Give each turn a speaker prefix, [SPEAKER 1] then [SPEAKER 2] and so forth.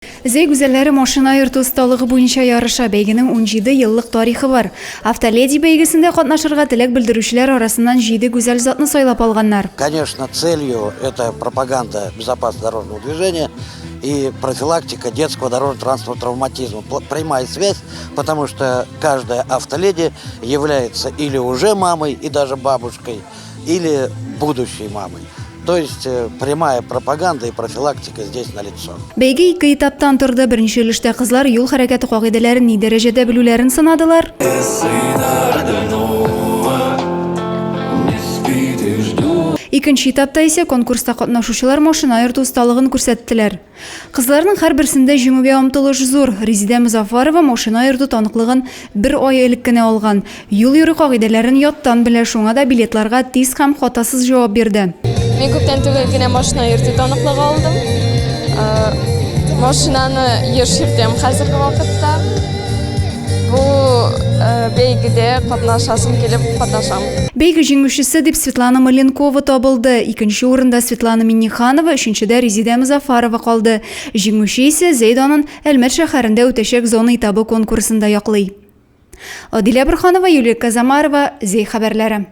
[SPEAKER 1] Зәй гүзәлләре машина йөртү осталыгы буенча ярыша. Бәйгенең 17 еллык тарихы бар. Автоледи бәйгесендә катнашырга теләк белдерүчеләр арасыннан җиде гүзәл затны сайлап алганнар.
[SPEAKER 2] Конечно, целью это пропаганда безопасного дорожного движения и профилактика детского дорожно-транспортного травматизма. Прямая связь, потому что каждая автоледи является или уже мамой и даже бабушкой, или будущей мамой. То есть э, прямая пропаганда и профилактика здесь налицо.
[SPEAKER 1] Бәйге ике этаптан торды. Беренче өлештә кызлар юл хәрәкәте кагыйдәләрен ни дәрәҗәдә белүләрен сынадылар. Икенче этапта исә конкурста катнашучылар машина йөртү осталыгын күрсәттеләр. Кызларның һәрберсендә җиңүгә омтылыш зур. Резидә Мозаффарова машина йөртү таныклыгын бер ай элек кенә алган. Юл йөрү кагыйдәләрен яттан белә, шуңа да билетларга тиз һәм хатасыз җавап бирде.
[SPEAKER 3] Мин күптән түгел генә машина йөртү таныклыгы алдым. Машинаны еш йөртәм хәзерге вакытта. Бу бәйгедә катнашасым килеп катнашам.
[SPEAKER 1] Бәйге җиңүчесе дип Светлана Маленкова табылды. Икенче урында Светлана Минниханова, өченчедә Резидә Мозаффарова калды. Җиңүче исә Зәй данын Әлмәт шәһәрендә үтәчәк зона этабы конкурсында яклый. Адилә Борһанова, Юлия Казамарова, Зәй хәбәрләре.